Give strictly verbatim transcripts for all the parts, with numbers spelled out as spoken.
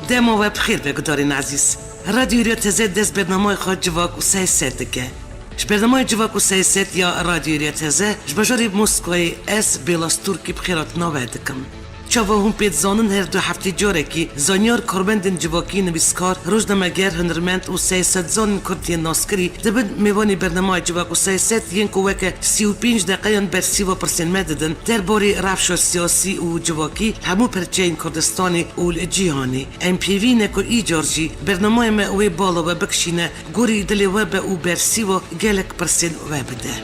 Dema we bi xêr be gudarên ezîz. Radyo Rêya Teze dest bernameya xwe Civak û Siyaset dike. Ji bernameya Civak û Siyaset ya Radyo Rêya Teze ji bajarê Moskwayê ez Bêla Stûrkî bi xêrhatina we dikim. Çawa hûn pê dizanin, her du heftê carekî zanyar, karmendên civakî, nivîskar, rojnameger, hunermend û siyasetzanên Kurd yên naskirî dibin mêvanê bernameya Civak û Siyaset yên ku weke sî û pênc deqeyan bersîva pirsên me didin derbarê rewşa siyasî û civakî hemû perçeyên Kurdistanê û li cîhanê. Em pêvî ne ku îcar jî bernameyê me wê bala we bikişîne, gorî dilê we be û bersîva gelek pirsên we bide.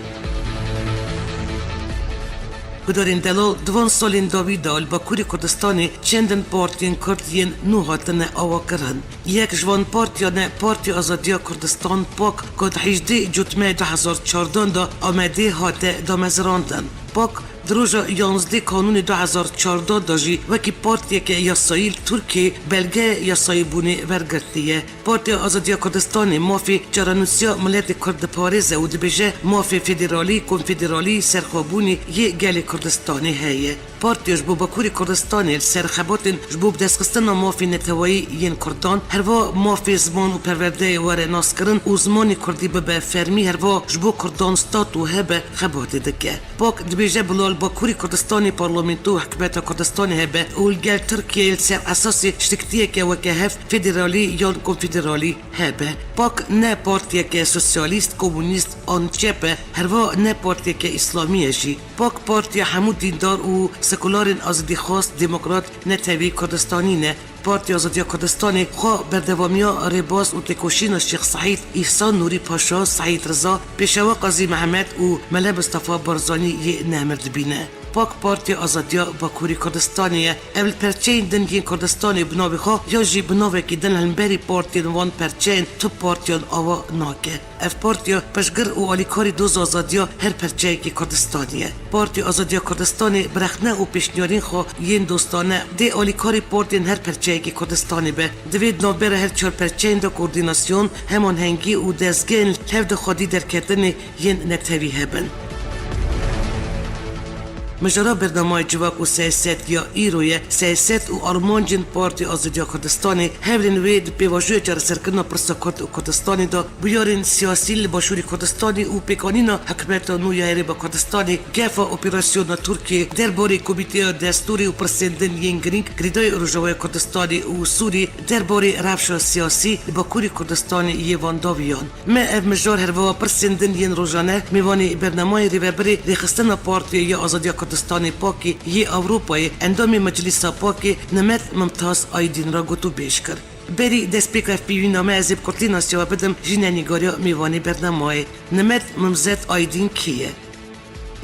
Gudarên delal, di van salên dawî de li Bakurê Kurdistanê çendin partiyên Kurd yên nû hatine avakirin. Yek ji van partiyan e Partiya Azadiya Kurdistan, pak, ku di hejdê Cotmehê du hezar çardeh de Amedê hate damezrandin. Pak di roja yanzdê Kanûnê du hezar çardeh de jî wekî partiyeke yasayî li Tirkiyeyê belge yasayîbûnê wergirtiye. Partiya Azadiya Kurdistanê mafê çarenûsiya miletê Kurd diparêze û dibêje, mafê federalî, konfederalî, serxwebûnê yê gelê Kurdistanê heye. Partiya ji bo Bakurê Kurdistanê li ser xebatên ji bo bidestxistina mafê neteweyî yên Kurdan, herva mafê ziman û perwerdeyê were naskirin û zimanê Kurdî bibe fermî, herva ji bo Kurdan statû hebe, xebatê dike. Pak dibêje, bila li Bakurê Kurdistanê parlamento û hikûmeta Kurdistanê hebe û li gel Tirkiyeyê li ser esasê şiktiyeke weke hev federalî yan konfederalî hebe. Pak ne partiyeke sosyalîst, komunîst an çep e, herva ne partiyeke îslamî ye jî. Pak partiya hemû dîndar û sekularên azadîxwaz, demokrat, netewî Kurdistanî ne. Partiya Azadiya Kurdistanê xwe berdewamiya rêbaz û têkoşîna Şêx Seîd, Îhsan Nûrî Paşa, Seîd Riza, Pêşewa Qazî Mihemed û Mele Mistefa Barzanî yê nemir dibîne. Pak Partiya Azadiya Bakurê Kurdistanê ye. Ev li perçeyên din yên Kurdistanê bi navê xwe yan jî bi navekî din li hemberî partiyên wan perçeyên tu partiyan ava nake. Ev partiya piştgir û alîkarî doza azadiya her perçeyekî Kurdistanê ye. Partiya Azadiya Kurdistanê bi rexne û pêşniyarên xwe yên dostane dê alîkarî partiyên her perçeyekî Kurdistanê be. Divê di navbera her çar perçeyên de koordînasyon, hemanhengî û dezgehên li hev de xwedî derketinê yên netewî hebin. Mijara bernameya Civak û Siyaset ya îro ye, siyaset û armancên Partiya Azadiya Kurdistanê, hevrên wê di pêvajoya çareserkirina pirsa Kurd û Kurdistanê de bûyerên siyasî li Başûrê Kurdistanê û pêkanîna hikûmeta nû ya Herêma Kurdistanê, gefa operasyona Tirkiyê derbarê Komîteya Destûrê û pirsên din yên girîng girêdayî Rojavaya Kurdistanê û Sûrî derbarê rewşa siyasî li Bakurê Kurdistanê yê van dawiyan. Me ev mijar herwewa pirsên din yên rojane mêvanê bernameyê rêvebirê Rêxistina Partiya ya Azadiya Kurdistanê, pakê, yê Ewropayê, endamê Meclîsa Pakê Nimet Mimtaz Aydîn re gotûbêj kir. Berî destpêka ev pêvîna me ez ê bi kurtî nasiya we bidim jî nîgariya mêvanê bernameyê. Nimet Mimzet Aydîn kê ye?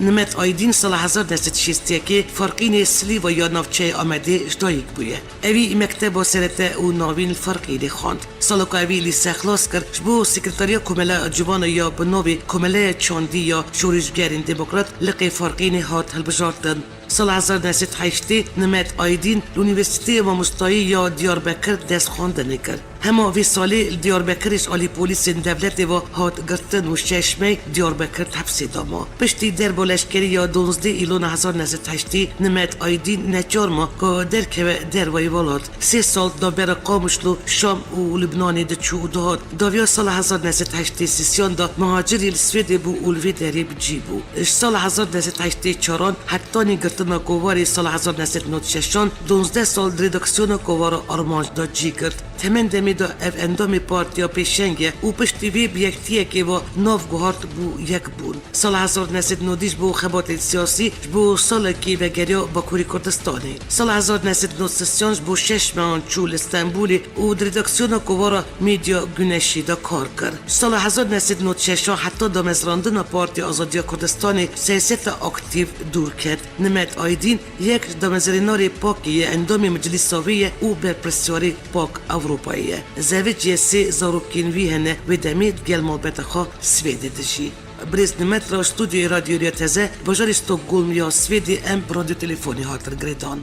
Nimet Aydîn sala hezar neh sed şêst û yekê Farqînê Silîva ya navçeyê Amedê ji dayik bûye. Ewî mekteba serete û navîn li Farqînê xwend. Sala ku ewî lîse xilas kir, ji bo Sekretariya Komela Civana ya bi navê Komeleya Çandî ya Şorişgerên Demokrat liqê Farqînê hat hilbijartin. Sala hezar neh sed heştê Nimet Aydîn li Unîversîteya Mamostayî ya Diyarbekir dest xwendinê kir. Hema vê salê li Diyarbekirê ji alî polîsên dewletê ve hat girtin û şeş meh Diyarbekir di hepsê de ma. Piştî derba leşkerî ya duwazdeh Îlona hezar neh sed heştê Nimet Aydîn neçar ma ku derkeve derveyî welat. Sê sal di navbera Qamişlo, Şam û Lubnanê diçû û dihat. Dawiya sala hezar neh sed heştê sêsiyan de muhacirî li Swêdê bû û li vê derê bi cî bû. Ji sala hezar neh sed heştê çaran hetanî girtina kovarê sala hezar neh sed nod şeşan, duwazdeh sal di redaksiyona kovara armanc de cî girt. Temen demê de ev endamê partiya pêşeng e û piştî vê bi yektiyekê ve nav guhart bû yek bûn. Sala hezar neh sed nodî ji bo xebatên siyasî ji bo salekî vegeriya Bakurê Kurdistanê. Sala hezar neh sed nod sêsiyan ji bo şeş mehan çû li Stenbolê û di redaksiyona kovara Medya Güneşî de kar kir. Ji sala hezar neh sed nod şeşan heta damezrandina Partiya Azadiya Kurdistanê siyaseta aktîf dûr ket. Nimet Aydîn yek ji damezrênarê pakê ye, endamê meclîsa wê ye û berpirsiyarê Pak Ewropayê ye. Zeviciye, sê zarokên wî hene, wê demê digel malbeta xwe Swêdê dijî. Birêz Nimet re stûdyoyê Radyo Rêya Teze, bajarê Stockholm ya Swêdê em bi radyo telefonê hatin girêdan.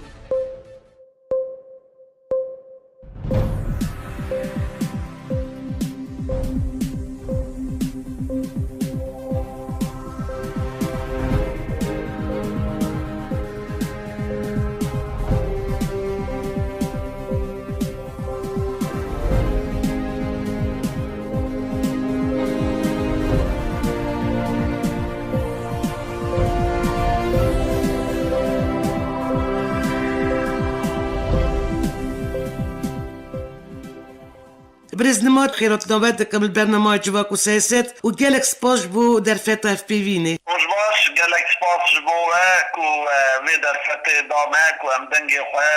Birêz Nimar, xêrhatina we dikim li bernama Civak û Siyaset û gelek spas ji bo derfeta hevpeyvînê. Roj baş, gelek spas ji bo we ku, e, vê derfetê da me ku em dengê xwe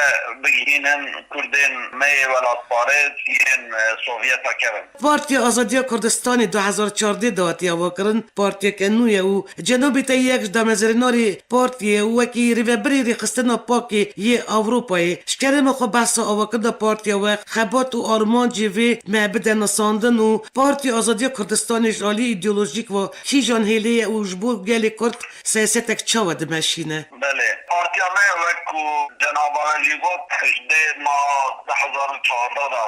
bigihînin Kurdên me yê welatparêz yên, e, Sovyeta kevin. Partiya Azadiya Kurdistanê du hezar çardeh de hatiye avakirin, partiyeke nû ye û cenabê te yek ji damezrênarê partiyê û wekî rêvebirê Rêxistina Pakê yê Ewropayê. Ji kerema xwe behsa avakirina partiya we, xebat û armancê vê me bide nasandin û Partiya Azadiya Kurdistanê ji aliyê îdeolojîk ve kîjan hêlê ye û ji bo gelê Kurd siyasetek çawa dimeşîne? Belê. Partiya me wek ku cenaba we jî got, ji dê ma du hezar û çardeh de,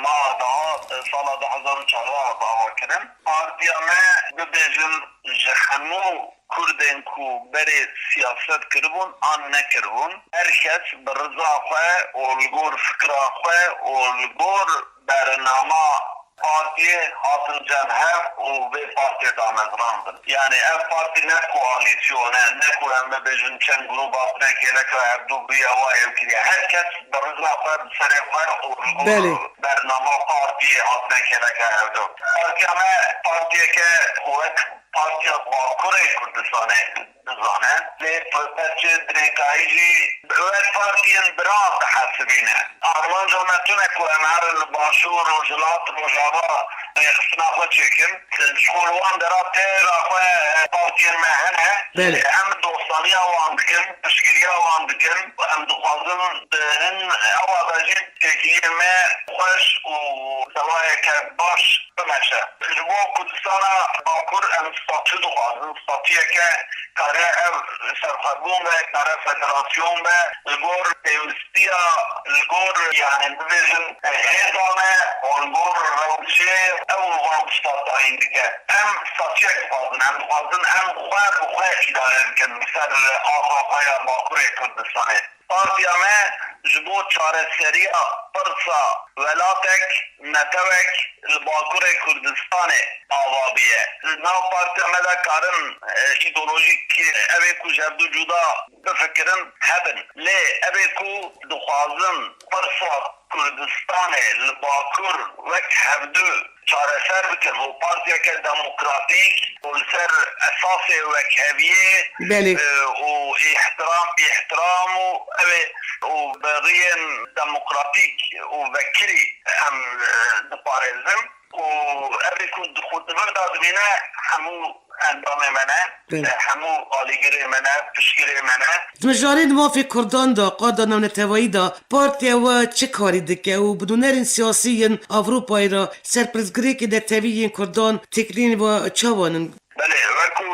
ma daha sala du hezar û çardeh hat avakirin. Partiya me, bibêjin, ji hemû Kurdên ku berê siyaset kiribûn an nekiribûn, her kes bi riza xwe û li gor fikra xwe û li gor bernama partiyê hatin cem hev û vê partiyê damezrandin. Yanî ev partî ne koalîsyon e, ne ku em bibêjin çend grûp hatine kêleka hevdû bûye wa ew kiriye. Her kes bi riza xwe, bi serê xwe û li gor Belê. bernama partiyê hatine kêleka hevdû. Partiya me partiyeke wek Partiya Bakurê Kurdistanê dizane. Lê perçê dirêkayî jî wek partiyên bira dihesibîne. Armanca me tune ku em herin li Başûr, Rojhilat, Rojava rêxistina xwe çêkin. Ji xwe li wan dera têra xwe partiyên me hene. Belê. Em dostaniya wan dikin, piştgiriya wan dikin. Em dixwazin di hin ewa de jî têkiliyên me xweş û sewayeke baş bimeşe. Ji bo Kurdistana Bakur em statû dixwazin, statûyeke kare ev serxwebûn be, kare federasyon be, li gor pêwistiya, li gor, yanî bibêjin, hêza me û li gor rewşê ew van tişta tayîn dike. Em statûyek dixwazin, em dixwazin em xwe bi xwe îdare bikin li ser axa xwe ya Bakurê Kurdistanê. Partiya me ji bo çareseriya pirsa welatek, netewek li Bakurê Kurdistanê ava bûye. Li nav partiya me de karin, e, îdeolojîk, e, ev ê ku ji hevdu cuda bifikirin hebin. Lê ev ê ku dixwazin pirsa Kurdistanê li Bakur wek hevdu çareser bikin û partiyeke demokratîk û li ser esasê wekheviyê, Belê. e, û îhtiram, îhtiram û ew ê û bi riyên demokratîk û vekirî em, e, diparêzin û ev ê ku di xwe di vir de dibîne hemû endamê me ne, Belê. e, hemû alîgirê me ne, piştgirê me ne. Di mijarên mafê Kurdan de, qada navneteweyî de partiya we çi karî dike û bi nûnerên siyasî yên Ewropayê re serpirsgirêkê netewî yên Kurdan têkiliyên we çawan in? Belê, wek ku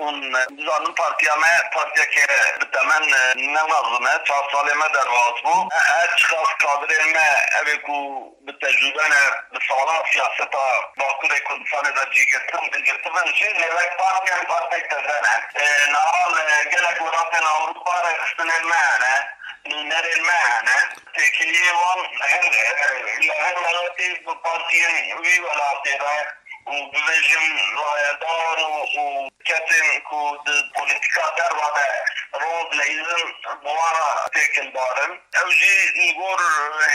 hûn dizanin, partiya me partiyeke bi temen, e, ne mezin e, çar salê me derbas bû. Her çiqas kadrên me ev ê ku bi tecrûbe ne, bi salan siyaseta Bakurê Kurdistanê de cî girtin, digirtibin jî, lê wek partiyên partiyek teze ne. E, niha li gelek welatên Ewropa rêxistinên me hene, nûnerên me hene. Têkiliyê wan her, e, li her welatê bi partiyên wî welatê re û bibêjim rayedar û, û kesên ku di polîtîka derva de rol dileyîzin, bi wan re têkildar in. Ew jî li gor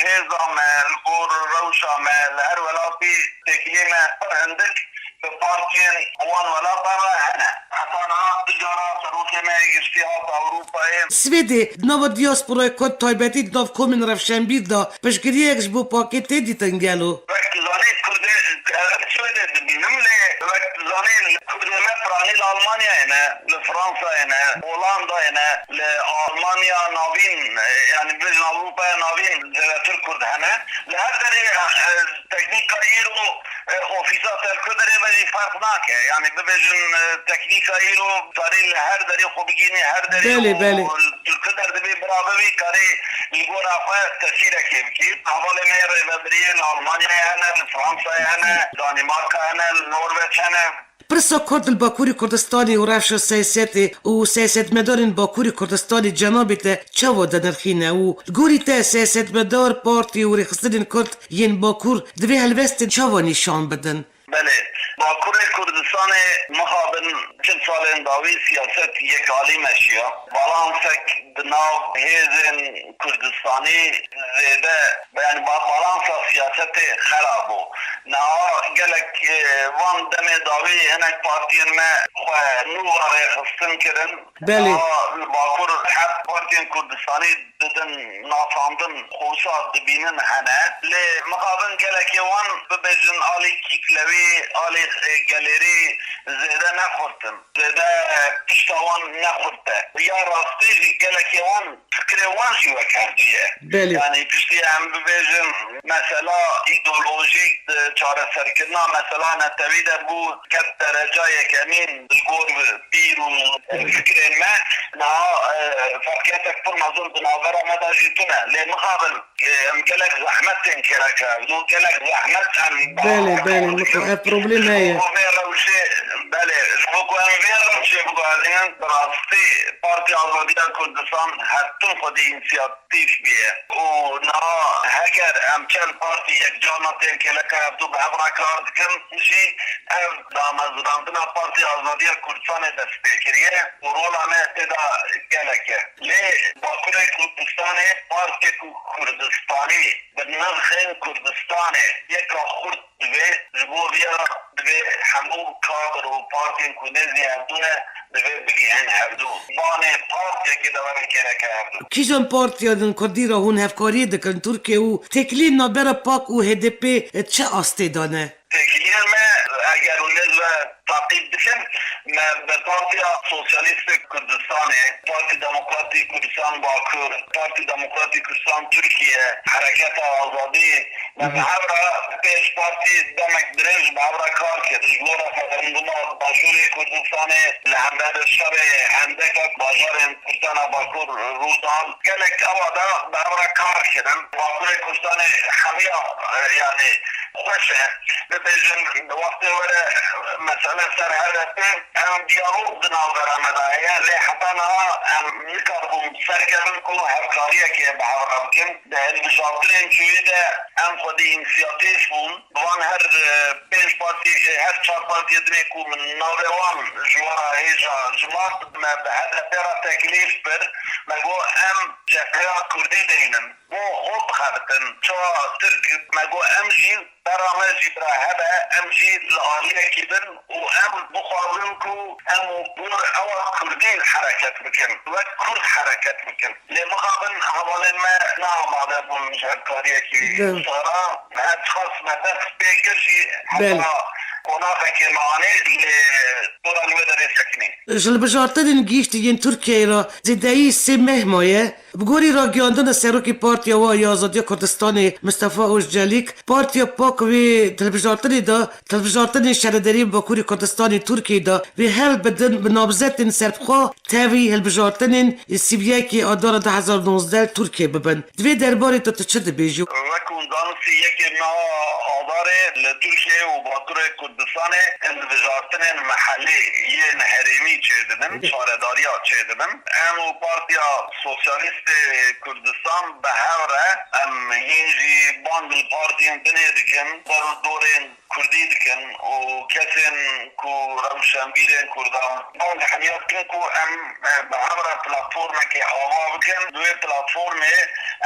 hêza me, li gor rewşa me, li her welatî têkiliyê me pir hindik bi partiyên wan welatan re hene. Heta niha du cara serokê me yê giştî hat Ewropayê. Swêdê di nava diasporayê Kurd, taybetî di nav komên rewşenbîr de piştgiriyek ji bo pakê tê dîtin gelo? Wek tu zanî Kurdê, ez Swêdê dibînim, lê wek tu zanî Kurdê me piranî li Almanyayê ne, li Fransayê ne, Holandayê ne, li Almanya navîn, e, yanî bibêjin Ewropaya navîn zêdetir Kurd hene. Li her derê, e, teknîka îro, e, ofîsa Telku derê ve jî ferq nake. Yanî bibêjin, e, teknîka îro karê li her derê xwe bigihînî, her derê Belê, û belê. Li Tirku der dibê bira bibî, karê li gora xwe tesîrekê bikî. Hevalê me yê rêvebiriyê li Almanyayê hene, li Fransayê hene, Danîmarka hene, li Norveç hene. Pirsa Kurd li Bakurê Kurdistanê û rewşa siyasetê û siyasetmedarên Bakurê Kurdistanê cenabê te çawa dinirxîne û li gorî te siyasetmedar, partî û rêxistinên Kurd yên Bakur divê helwestên çawa nîşan bidin? Belê. Bakurê Kurdistanê mixabin çil salên dawî siyaset yekalî meşiya. Balansek di nav hêzên Kurdistanî zêde, yani ba-, balansa siyasetê xera bû. Niha gelek, e, van demê dawî hinek partiyên me xwe nû ve rêxistin kirin. Belê. Niha li Bakur heft partiyên Kurdistanî didin nasandin, xwe wisa dibînin hene. Lê mixabin gelekê wan bibêjin alî kîklewî, alî, e, gelêrî zêde nexurt in. Zêde, e, pişta wan nexurt e. Ya rastî jî gelekê wan fikrê wan jî wek hev cî ye. Belê. Yanî piştî em bibêjin mesela îdeolojîk, e, çareserkirina mesela netewî de bû ket dereca yekemîn li gor pîr û fikrên me. Niha, e, ferqiyeteke pir mezin di navbera me de jî tune. Lê mixabin, e, em gelek zehmet tên kêreke ev dû, gelek zehmet em Belê, belê, mixo, ev problem heye. Ji bo vê rewşê, belê, ji bo ku em vê rewşê biguherînin, bi rastî Partiya Azadiya Kurdistan her tim xwedî însiyatîf bûye. Û niha heger em çend partî yekcarna tên kêreke hevdû bi hev re kar dikin jî, ev damezrandina Partiya Azadiya Kurdistanê dest pê kiriye û rola me tê de gelek e. Lê Bakurê Kurdistanê, Partiya Kurdistanî bi nirxên Kurdistanê yeka xurt divê, ji bo vê re divê hemû kadir û partiyên ku nêzî hevdû ne, divê bigihên hevdû. Banê partiyekê de were kêreke hevdû. Kîjan partiyanên kurdî re hûn hevkariyê dikin Tirkiye û têkiliyên navbera pak û H D P çi astê de ne? Têkiliyên me, eger hûn nêz ve taqîb dikin, me bi Partiya Sosyalîst a Kurdistanê, Partî Demokratî Kurdistan Bakur, Partî Demokratî Kurdistan Tirkiye, Hereketa Azadî, me bi hev re pênc partî demek dirêj bi hev re kar kir. Ji bo referanduma Başûrê Kurdistanê li hemberî şerê Hendeka bajarên Kurdistana Bakur rû dan. Gelek ewa de bi hev re kar kirin. Bakurê Kurdistanê hemiya, e, yanî xweş e. Bibêjin, wextê were mesele ser H D P, em diyalog di navbera me de heye, lê heta niha em nikaribûn serkevin ku hevkariyekê bi hev re bikin. Di hilbijartinên çûyî de em xwedî însiyatîf bûn. Van her, e, pênc partî, e, her çar partiyê dinê ku min navê wan ji we re hêja ji me, me bi H D P re teklîf kir, me got em cepheya kurdî deynin. Bo hol bixebitin. Çawa Tirk, me got em jî, bera me jî bira hebe, em jî li aliyekî bin û em bixwazin ku em û gor ewa kurdî hereket bikin. Wek kurd hereket bikin. Lê mixabin hevalên me ne amade bûn ji hevkariyekî Belê. Sara. Her çiqas me dest pê kir jî Belê. Heta qonaxekê me anî lê dora li wê derê sekinî. Ji hilbijartinên gihîştî yên Tirkiyeyê re zêdeyî sê meh maye. Bi gorî ragihandina Serokê Partiya we ya Azadiya Kurdistanê Mistefa Ozcelîk, Partiya pak wê hilbijartinê de, hilbijartinên şaredariyên Bakurê Kurdistanê Tirkiyeyê de wê hewl bidin bi namzetên serbixwe tevî hilbijartinên sî û yekê Adara du hezar nozde li Tirkiyeyê bibin. Di vê derbarê de tu çi dibêjî? Wek hûn zanistî, yekê meha Adarê li Tirkiyeyê û Bakurê Kurdistanê hilbijartinên mehellî yên herêmî çêdibin, şaredariya çêdibin. Em û Partiya Sosyalîst ê Kurdistan bi hev re em hîn jî bang li partiyên dinê dikin, ber û dorên kurdî dikin û kesên ku rewşenbîrên kurdan bang hemiya dikin ku em, e, bi hev re platformekê ava bikin. Di wê platformê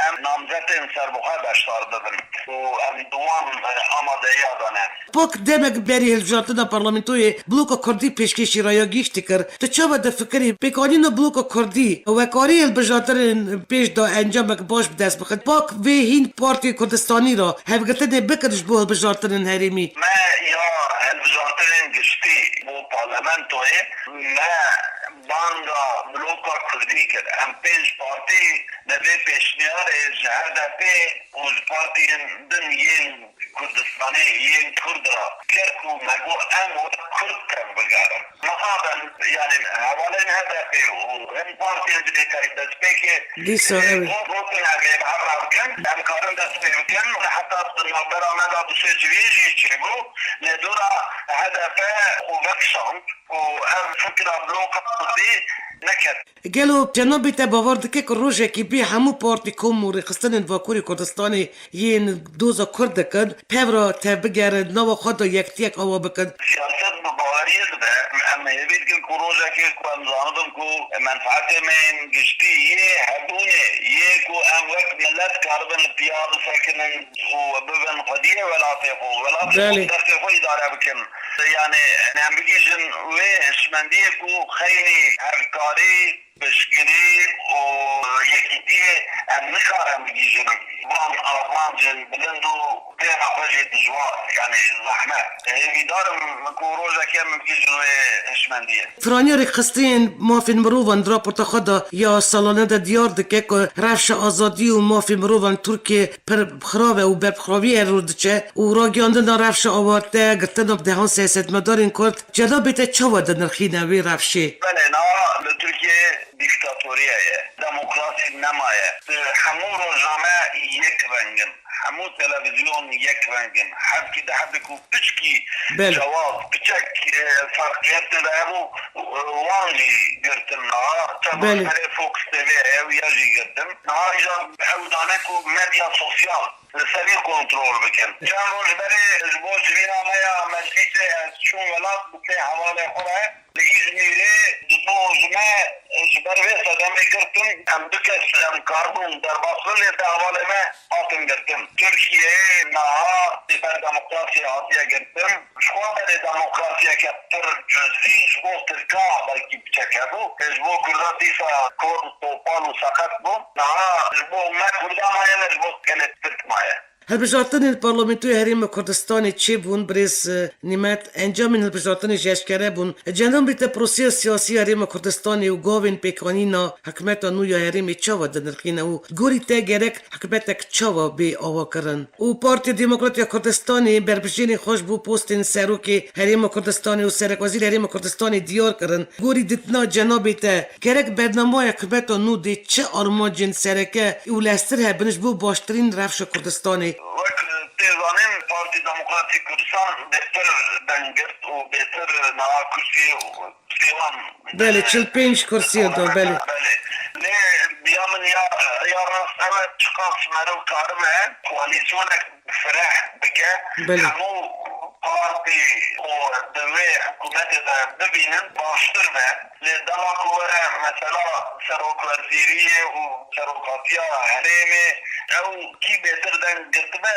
em namzetên serbixwe beşdar bibin û em di wan, e, amadeya de ne. Pak demek berî hilbijartina parlamentoyê bloka kurdî pêşkêşî raya gihîştî kir. Tu çawa difikirî pêkanîna bloka kurdî wekarî hilbijartinên pêş de encamek baş bi dest bixin? Pak vê hîn partiyên Kurdistanî re hevgirtinê bikin ji bo hilbijartinên herêmî? Me ya hilbijartinên giştî bo parlamentoyê me banga bloka kurdî kir. Em pênc partî me vê pêşniyarê ji H D P û ji partiyên din yên Kurdistanê yên Kurd re kir ku me got em wek Kurd tev bigerin. Mixabin, yanî hevalên H D P û hin partiyên dinê destpêkê Dîsa, e, ew e. Got, gotin em ê bi hev re bikin, em karin dest pê bikin. Heta di navbera me de du sê civîn jî çêbû, lê dora H D P xwe vekişand ku ev fikra bloka kurdî neket. Gelo cenabê te bawer dike ku rojekê bê hemû partî, kom û rêxistinên Bakurê Kurdistanê yên doza Kurd dikin, pev re tev bigerin, nava xwe de yektiyek ava bikin. Siyaset bi baweriyê dibe. Em hêvî dikin ku rojekê ku em zanibin ku menfaetê me yên giştî yê hebûnê, yê ku em wek milet karibin li piya bisekinin û bibin xwediyê welatê xwe, welatê xwe Belê. bi destê xwe îdare bikin. Yani em bigihîjin wê hişmendiyê ku xeynî hevkarî, piştgirî û yekîtiyê em nikarin bigihîjin van armancên bilind û têra xwe jî dijwar, yani zehmet. Hêvîdar im ku rojekê em bigihîjin wê hişmendiyê. Piraniya Rêkxistiyên Mafên Mirovan di raporta xwe de ya salane de diyar dike ku rewşa azadî û mafên mirovan Tirkiyê pir xirav e û ber bi xiraviyê rû diçe û ragihîndina rewşa awarte, girtina bi dehan siyasetmedarên Kurd, cenabê te çawa dinirxîne wê rewşê? Belê, niha li Tirkiyeyê dîktatoriye ye. Demokrasî nemaye. Hemû rojname yek reng in. Hemû televîzyon yek reng in. Hebkî di hebê ku piçkî Belê. cewaz, piçek, e, ferqiyet tê de hebû, e, wan jî girtin niha. Çawa Belê. berê Fox T V heye, wiya jî girtin. Niha îja ew dane ku medya sosyal li serî kontrol bikin. Çend roj berê ji bo civîna me ya meclîsê ez çûm welat bi sê hevalê xwe re. Li Îzmîrê di bo ji me, ji ber vê sedemê girtin. Em du kes em karibûn derbas bin, lê deh hevalê me hatin girtin. Tirkiyeyê niha ji ber demokrasiyê hatiye girtin. Ji xwe berê demokrasiyeke pir cuzî ji bo Tirka belkî piçek hebû. Ji bo Kurda dîsa kor, topal û seqet bû. Niha ji bo me Kurda maye ne ji bo gelê Tirk maye. Hilbijartinên Parlamentoya Herêma Kurdistanê çêbûn, birêz, e, Nîmet, encamên hilbijartinê jî eşkere bûn. Cenabê te proseya siyasî ya Herêma Kurdistanê û gavên pêkanîna hikûmeta nû ya herêmê çawa dinirxîne û gorî te gerek hikûmetek çawa bê avakirin? Û Partiya Demokrat ya Kurdistanê berbijêrên xwe ji bo postên serokê Herêma Kurdistanê û serekwezîrê Herêma Kurdistanê diyar kirin. Gorî dîtina cenabê te, gerek bernameyek hikûmeta nû dê çi armancên sereke û leztir hebin ji bo baştirîn rewşa Kurdistanê? Wek tê zanîn, Partî Demokratîk Kurdistan bêtir deng girt û bêtir niha kursiyê û kursiyê wan Belê, çil pênc kursiyê da, belê. Belê. Lê biya min ya, ya rast ew e, çiqas meriv karibe koalîsyonek fireh bike, Belê. hemû partî û di wê hikûmetê de bibînin baştir be. Lê dema ku were mesela serokwezîriyê û serokatiya herêmê, ew kî bêtir deng girtibe,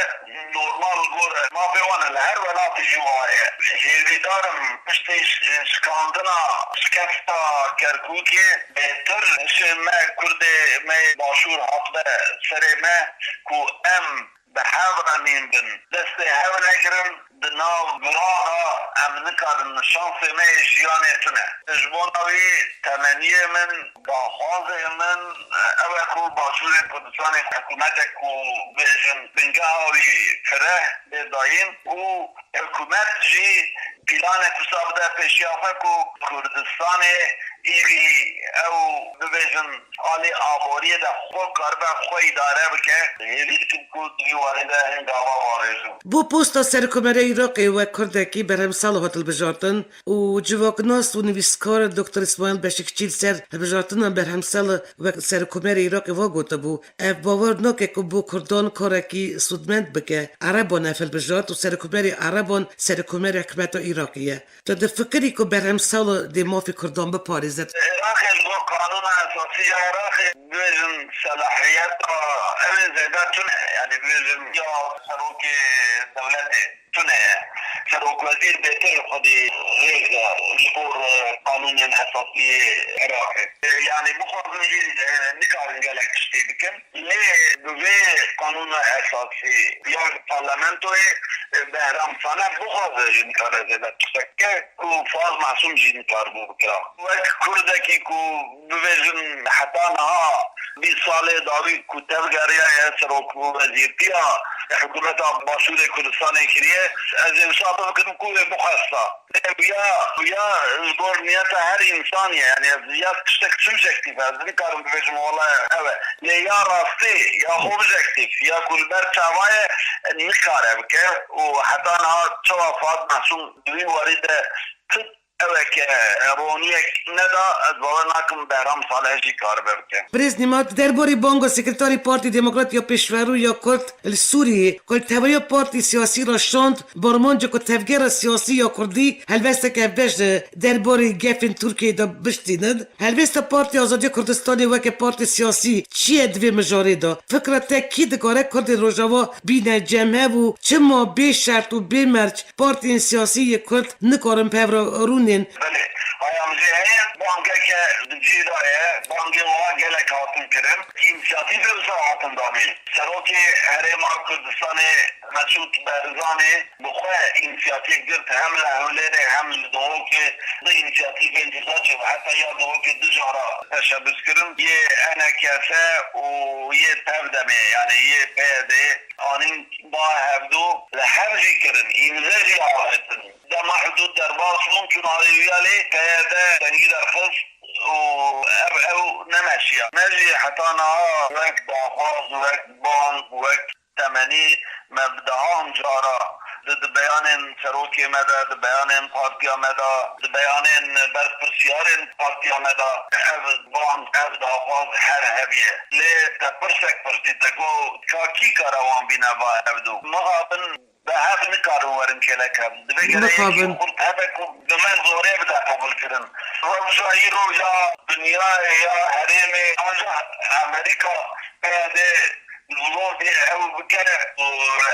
normal li gor mafê wan e, li her welatî jî wiha ye. Hêvîdar im piştî ş-, şikandina şikesta Kerkûkê bêtir hişê me Kurdê me yê Başûr hatibe serê me ku em bi hev re nîn bin, destê hev negirin, di nav guran de em nikarin, şansê me yê jiyanê tune. Ji bona wî temeniyê min, daxwazê min ew e ku Başûrê Kurdistanê hikûmetek ku bêjin bingeha wî fireh bê dayîn û hikûmet jî planek wisa bide pêşiya xwe ku Kurdistanê îdî ew bibêjin alî aboriyê de xwe karibe xwe îdare bike. Hêvî dikim ku di vî warî de hin gava bavêjim. Bo posta Serokkomarê Iraqê wek Kurdekî berhemsal hat hilbijartin û civaknas û nivîskar Doktor Îsmaîl Beşikçî li ser hilbijartina berhemsal wek Serokkomarê Iraqê va gotibû, ev bawer nake ku bo Kurdan karekî sûdmend bike. Ereban ev hilbijart û Serokkomarê Ereban Serokkomarê hikûmeta Iraqê ye. Tu difikirî ku berhemsal dê mafê Kurdan biparêze? Iraqê ji bo Qanûna Esasî ya Iraqê, bibêjin selahiyeta ew ê zêde tune, yanî bibêjin ya serokê dewletê tune ye. Serokwezîr bêtir xwedî rêz da ji bo qanûnên esasî yê Iraqê. Yanî bixwazin jî, e, nikarin gelek tiştê bikin. Lê bi vê qanûna esasî ya parlamentoyê, e, Behram Salih bixwaze jî nikare zêde tiştek bike ku Fuad Masûm jî nikaribû bikira. Wek Kurdekî ku bibêjin heta niha bîst salê dawî ku tevgeriyaye serokwezîrtiya hikûmeta Başûrê Kurdistanê kiriye, ez ê wisa bifikirim ku wê bixwesta. Lê ya, ya ji gor niyeta her însanî ye, yanî ez ya tiştek subjektîf e, ez nikarim bibêjim wela ew e. Lê ya rastî, ya objektîf, ya ku li ber çava ye, nikare bike û heta niha çawa Fuad Masûm di wî warî de tu Eweke roniyek neda, ez bawer nakim Behram Salih jî karibe bike. Birêz Nîmat, derbarê banga Sekreterê Partî Demokrat ya Pêşverû ya Kurd li Sûriyê, ku li teveya partî siyasî re şand, bi armanca ku tevgera siyasî ya Kurdî helwesteke hevbeş derbarê gefên Tirkiyeyê de biştînin. Helwesta Partiya Azadiya Kurdistanê weke partê siyasî çi ye di vê mijarê de? Fikra te kî dikare Kurdên Rojava bîne cem hev û çima bê şert û bê merc partiyên siyasî yê Kurd nikarin bi hev re rûnên? Belê, haya min jê heye, bangeke di cihê de ye, bangên wiha gelek hatin kirin. Însiyatîfê wisa hatin danîn. Serokê Herêma Kurdistanê Mesûd Barzanî bi xwe însiyatîf girt, hem li Hewlêrê hem li Duhokê du însiyatîfên cuda çêbû. Heta ya Duhokê du cara teşebûs kirin. Yê E N K S û yê Tevdemê, yanî yê P Y D anîn ba hevdu, li hev jî kirin, îmze jî avêtin. Dema hidûd derbas bûn, çûn alî wî alî, P Y D dengî derxist û ev, ew nemeşiya. Me jî heta niha wek daxwaz, wek bang, wek temenî me bi dehan cara di, di beyanên serokê me de, di beyanên partiya me de, di beyanên berpirsiyarên partiya me de ev bang, ev daxwaz her heviye. Lê te pirsek pirsî, te got, ka kî kare wan bîne va hevdu? Mixabin bi hev nikarin werin kêlek hev. Divê gere yekî xurt hebe ku bi me zorê bide qebûlkirin. Rewşa îro ya dinyayê ya herêmê, ancak Amerîka P Y D zorê ew bike û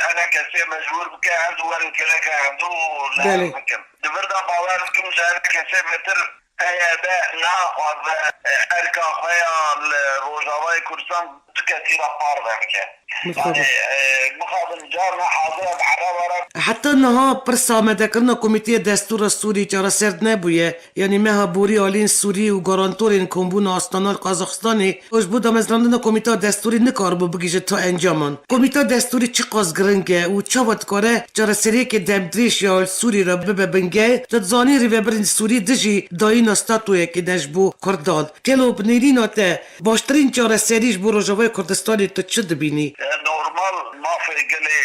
E N K S mecbûr bike, her du werin kêlek hev û li hev bikin. Di vir de bawer dikim ji E N K S bêtir P Y D naxwaze, e, erka xwe ya li Rojavayê Kurdistan du kesî re parve bike. Yanî, e, mixabin carna hazir e bi Ereba re. Heta niha pirsa amadekirina Komîteya Destûra Sûrî çareser nebûye. Yanî meha borî aliyên Sûrî û garantorên kombûna astana li Qazaxistanê ji bo damezrandina Komîteya Destûrî nikaribû bigihîje ta encaman. Komîteya Destûrî çiqas giring e û çawa dikare çareseriyeke demdirêj ya li Sûrî re bibe bingeh? Te dizanî rêvebirên Sûrî dijî dayîna statutoyekê ne ji bo Kurdan. Gelo bi nêrîna te baştirîn çareserî ji bo Rojavayê Kurdistanê tu çi dibînî? E, normal mafê gelê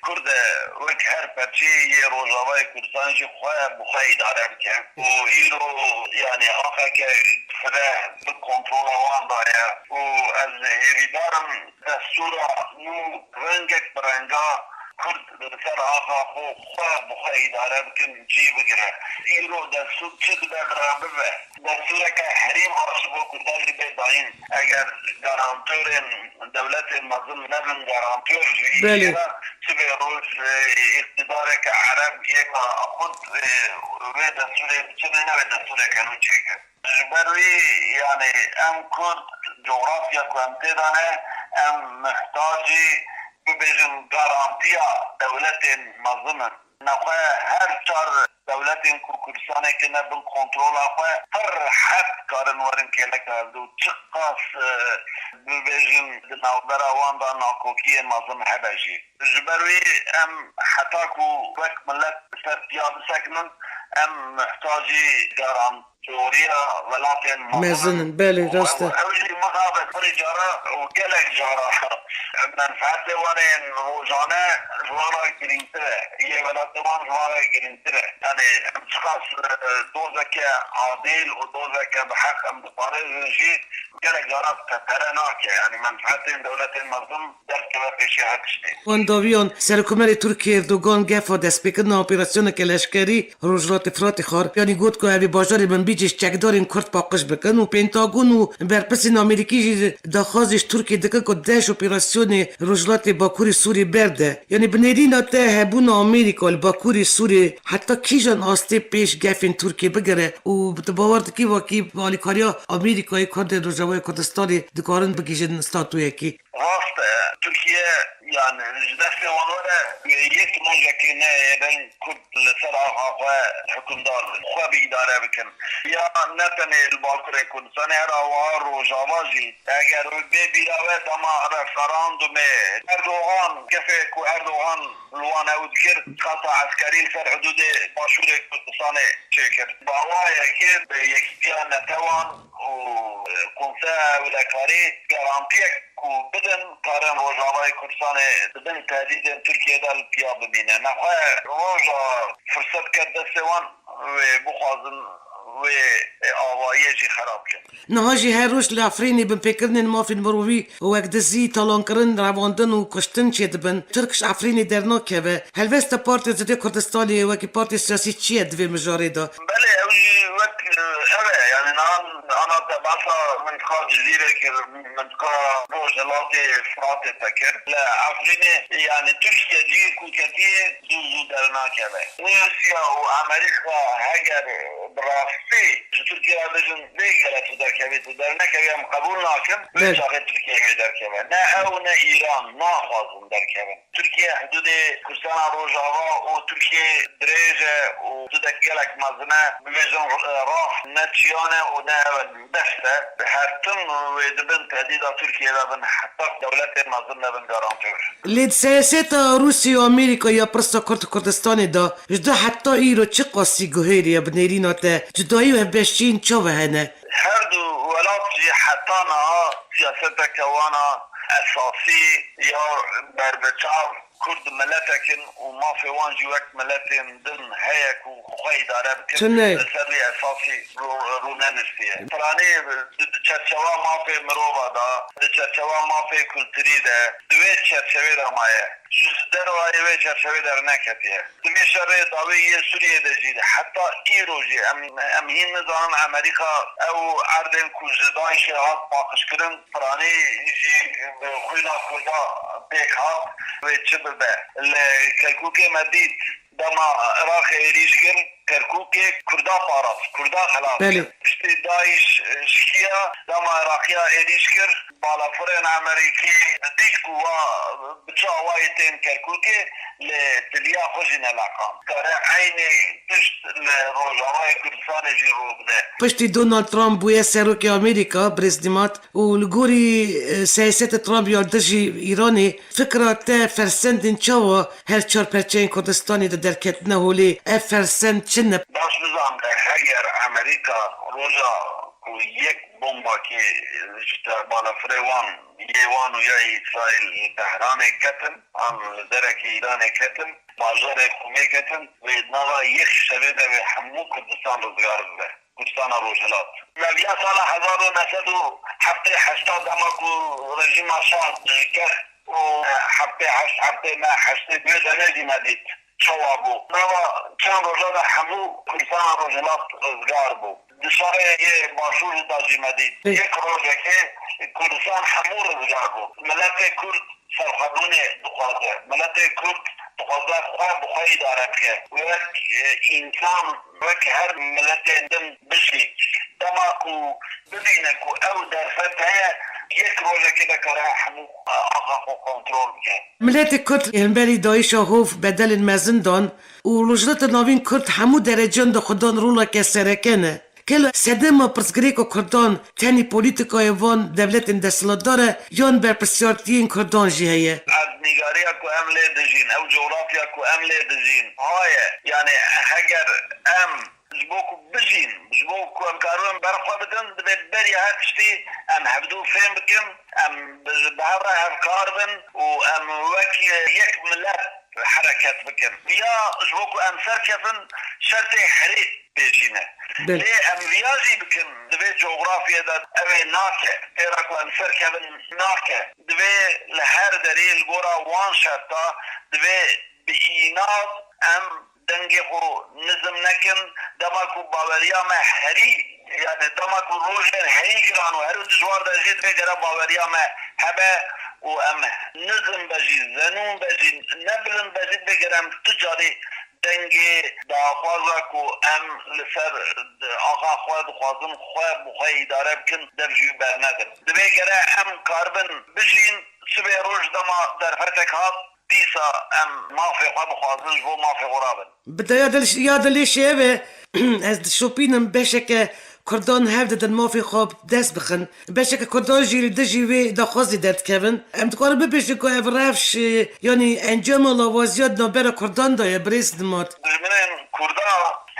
Kurd e, wek her perçeyê yê Rojavayê Kurdistanê jî xwe bi xwe îdare bike. Û îro, yanî, axeke fireh bi kontrola wan de ye. Û ez hêvîdar im destûra nû rengek bi renga Kurd li ser axa xwe, xwe bi xwe îdare bikin, cî bigire. Îro destûr çi dibe bira bibe. Destûreke herî baş ji bo Kurdan jî bê dayîn. Eger garantorên dewletên mezin nebin garantor ji vî Belê. Îşê re, sibê roj, e, îqtîdareke Ereb yeka xurt, e, wê destûrê biçinê, ne wê destûreke nû çêkin. Ji ber wî, yanî em Kurd, cografya ku em tê de ne, em mihtacî, bibêjin, garantiya dewletên mezin in. Nexwe her çar dewletên ku Kurdistanê kirine bin kontrola xwe, pir rehet karin werin kêleka hevdû. Çiqas, e, bibêjin, di navbera wan de nakokiyên mezin hebe jî. Ji ber wî em heta ku wek milet li ser piya bisekinin, em mihtacî garantoriya welatên mezin in. Mezin in, belê, rast e. Ew, ew jî mixabin pirî cara û gelek cara menfaetê wan ên rojane ji wan re girîngtir e. Yê welatê wan ji wan re girîngtir e. Yanî em çiqas, e, dozeke adîl û dozeke bi heq em diparêzin jî, gelek cara te pere nake. Yanî menfaetên dewletên mezin derkeve pêşiya her tiştê. Wan dawiyan, Serokkomarê Tirkiyê Erdogan gefa destpêkirina operasyoneke leşkerî Rojhilatê Firatê Xar, yanî got ku ev ê bajarê Minbicê ji çekdarên Kurd paqij bikin û Pentagon û berpirsên Amerîkî jî daxwazê ji Tirkiyê dikin ku deh ji operasyonê Rojhilatê Bakurê Sûriyê berde. Yanî bi nêrîna te hebûna Amerîka li Bakurê Sûriyê heta kîjan astê pêş gefên Tirkiyê bigire û tu bawer dikî wekî bi alîkariya Amerîkayê Kurdên Rojavayê Kurdistanê dikarin bigihîjin statuyekî? Rast e, Tirkiye, yani, ji destê wan were yek rojekê neyê bên Kurd li ser axa xwe hukimdar bin, xwe bi îdare bikin. Ya ne tenê li Bakurê Kurdistanê, her awiha Rojava jî, eger bê bîra we dema referandumê Erdogan, kefê ku Erdogan li wan ew dikir, qata eskerî li ser hidûdê Başûrê Kurdistanê çêkir. Bi awayekê bi yekîtiya netewan û Konseya Ewlekarî garantiyek ku bidin, karin Rojavayê Kurdistanê di bin tehdîdên Tirkiyê de li piya bimîne. Nexwe roja firset ket destê wan, wê bixwazin wê, e, avayiyê jî xerab kin. Niha jî her roj li Efrînê binpêkirinên mafên mirovî wek dizî, talankirin, revandin û kuştin çêdibin. Tirk ji Efrînê dernakeve. Helwesta Partiya Cudê Kurdistanê wekî partiyê siyasî çi ye di vê mijarê de? Belê, ew jî wek, e, ev e. Yani niha ana te behsa mintiqa Cizîrê kir, mintiqa Rojhilatê Firatê te kir. Li Efrînê, yani Tirkiye cihê ku ketiye zû zû dernakeve. Rûsya û Amerîka heger bi rastî ji Tirkiye re bêjin, vê gere tu derkevî, tu dernekevî, em qebûl nakin, vê çaxê Tirkiye wê derkeve. Ne ew ne Îran naxwazin derkevin. Tirkiye hidûdê Kurdistana Rojava û Tirkiye dirêj e û hidûdek gelek mezin e. Bibêjin, e, rast ne çiyan e û ne ev e, bes e. Her tim wê di bin tehdîda Tirkiye de bin, heta dewletên mezin nebin garantî. Lê di siyaseta Rûsya û Amerîka ya pirsa Kurd û Kurdistanê de ji do heta îro çiqasî guhêriye bi nêrîna te? Cudayî û hevbeşiyên çawa hene? Her du welat jî heta niha siyaseteke wan a esasî ya berbiçav Kurd miletek in û mafê wan jî wek miletên din heye ku xwe îdare bikin. Çi ne? Li ser vê esasî rû-, rûneniştiye. Piranî di, di çerçewa mafê mirova de, di çerçewa mafê kulturî de, di wê çerçevê de maye. Ji dervayê wê çerçevê derneketiye. Di vê şerê dawî yê Sûriyê de jî heta îro jî em, em hîn nizanin Amerîka ew erdên ku ji DAIŞê hat paqijkirin, piranî jî bi xwîna Kurda pêk hat, wê çi bibe. Li Kerkûkê me dît, dema Iraqê êrîş kir, Kerkûkê Kurda parast, Kurda xelas kir. Belê. Piştî DAIŞ şikiya, dema Iraqiya êrîş kir, balafirên Amerîkî dît ku wa bi çi awayî tên Kerkûkê, lê tiliya xwe jî neleqand. Kare eynî tişt li Rojavayê Kurdistanê jî rû bide. Piştî Donald Trump bûye serokê Amerîka, birêz Nîmat, û li gorî, e, siyaseta Trump ya dijî Îranê, fikra te fersendên çawa her çar perçeyên Kurdistanê de derketine holê? Ev fersend çi ne? Baş bizan, heger Amerîka roja ku yek bombakê ji te balafirê wan, yê wan û ya Îsraîl li Tehranê ketin, an li derekê Îranê ketin, bajarê Xumê ketin, wê nava yek şevê de wê hemû Kurdistan rizgar bibe. Kurdistana Rojhilat. Meviya sala hezar û neh sed û heftê heşta dema ku rejîma Şah dikir û heftê heşt, heftê neh, heştê duyê de ne jî me dît. Çawa bû? Nava çend roja de hemû Kurdistana Rojhilat rizgar bû. Di şerê yê Başûrê de jî me dît. Yek rojekê Kurdistan hemû rizgar bû. Miletê Kurd serxwebûnê dixwaze. Miletê Kurd dixwaze xwe bi xwe îdare bike. Wek, e, însan, wek her miletên din bijî. Dema ku bibîne ku ew derfet heye, yek rojekê de kare hemû, e, axa xwe kontrol bike. Miletê Kurd hemberî DAIŞa hov bedelên mezin dan û Rojhilata Navîn Kurd hemû dereceyan de xwe dan roleke sereke ne. Gelo sedema pirsgirêka Kurdan tenê polîtîkayê van dewletên desthilatdar e yan berpirsyartiyên Kurdan jî heye? Ez nîgariya ku em lê dijîn, ew cografya ku em lê dijîn, ha ye. Yanî heger em ji bo ku bijîn, ji bo ku em karibin ber xwe bidin, divê beriya her tiştî em hevdû fêm bikin, em bi, bi hev re hevkar bin û em wek yek milet hereket bikin. Ya ji bo ku em serkevin, şertê herê pêşî ne. Belê. Lê em viya jî bikin, di vê cografyê de ew ê nake. Têra ku em serkevin nake. Divê li her derê li gora wan şerta divê bi înat em dengê xwe nizm nekin. Dema ku baweriya me herî, yani dema ku rojên herî giran û herî dijwar de jî divê gere baweriya me hebe û em nizm be jî, zenûn be jî, ne bilind be jî divê gere em tu carî dengê daxwaza ku em li ser axa xwe dixwazin xwe bi xwe îdare bikin, dev jî bernedin. Divê gere em karibin bijîn, sibê roj dema derfetek hat, dîsa em mafê xwe bixwazin, ji bo mafê xwe rabin. Bi daya dil, ya dilê şêv e, ez dişopînim beşeke Kurdan hev didin mafê xwe dest bixin. Beşeke Kurdan jî li dijî wê daxwazê derdikevin. Em dikarin bibêjin ku ev rewş, e, yanî encama lawaziya di navbera Kurdan de ye, birêz Nimat? Dijminên Kurda,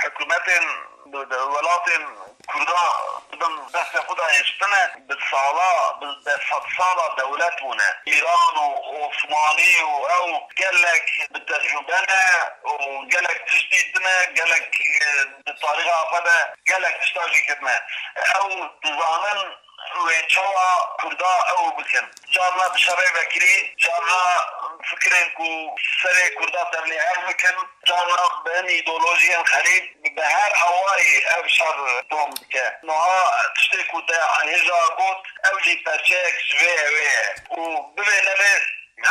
hikûmetên welatên Kurda dibin destê xwe de hiştine, bi sala, bi desed sala dewlet bûne. Îran û Osmanî û ew gelek bi tecrûbe ne û gelek tiştî tine, gelek, e, di tarîxa xwe de gelek tişta jî kirine. Ew dizanin wê çawa Kurda ew bikin. Carna bi şerê vekirî, carna fikirên ku serê Kurda tevlî hev bikin, carna bi hin îdeolojiyên xerîb, bi her awayî ev şer dom dike. Niha tiştê ku te hêja got, ew jî perçeyek ji vê ew ê ye. Û bivê nevê,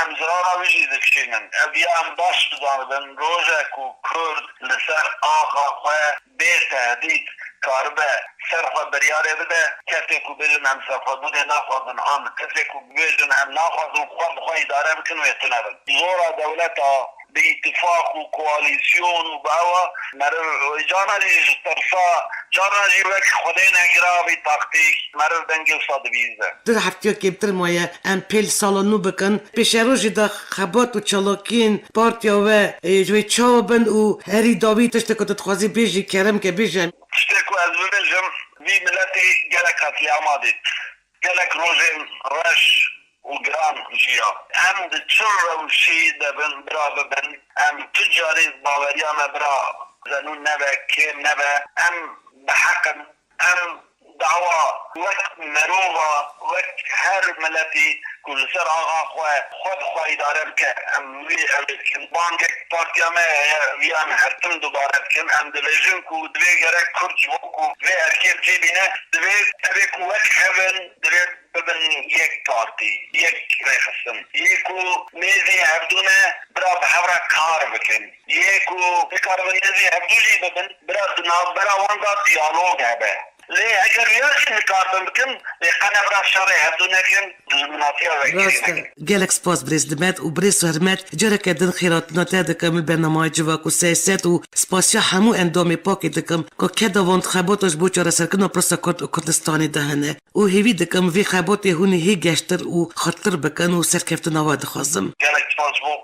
em zirara wî jî dikişînin. Ev ya em baş bizanibin, rojek ku Kurd li ser axa xwe bê tehdît karibe ser xwe biryarê bide, kesê ku bêjin em serxwebûnê naxwazin, an kesê ku bibêjin em naxwazin xwe bi xwe îdare bikin, wê tune bin. Zora dewleta bi îtifaq û koalîsyon û bi ewa meriv carna jî ji tirsa, carna jî wek Xwedê negira vî taktîk meriv dengê wisa dibîze. Di heftiya kêmtir maye em pêl sala nû bikin. Pêşerojê de xebat û çalakiyên partiya we, ê, ji wê çawa bin û herî dawî tiştek ku tu dixwazî bêjî, kerem ke bêje. Tiştê ku ez bibêjim, vî miletî gelek qetlîama dît. Gelek rojên reş û giran jiya. Em di çi rewşî de bin, bira bibin, em tu carî baweriya me bira zenûn nebe, kêm nebe, em bi heq in. Em dawa wek merova, wek her miletî ku li ser axa xwe, xwe bi xwe îdare bike, em wî ew ê dikin. Bangek partiya me heye, viya em her tim dubare dikin. Em dibêjin ku divê gerek Kurd ji bo ku vê erkê bi cî bîne, divê ev ê ku wek hev in, divê bibin yek partî, yek rêxistin. Yê ku nêzî hevdû ne, bira bi hev re kar bikin. Yê ku nikaribin nêzî hevdû jî bibin, bira di navbera wan de diyalog hebe. Lê eger wiya jî nikaribin bikin, lê qe ne bira şerê hevdû nekin, dijminatiya vekirî Rast e. Nekin. Gelek spas birêz Nimet û birêz Hurmet, careke din xêrhatina te dikim li bernameyê Civak û Siyaset û spasiya hemû endamê pakê dikim ku keda van di xebata ji bo çareserkirina pirsa Kurd û Kurdistanê de hene. Û hêvî dikim vê xebatê hûn ê hê geştir û xurttir bikin û serkeftina we dixwazim. Gelek spas bo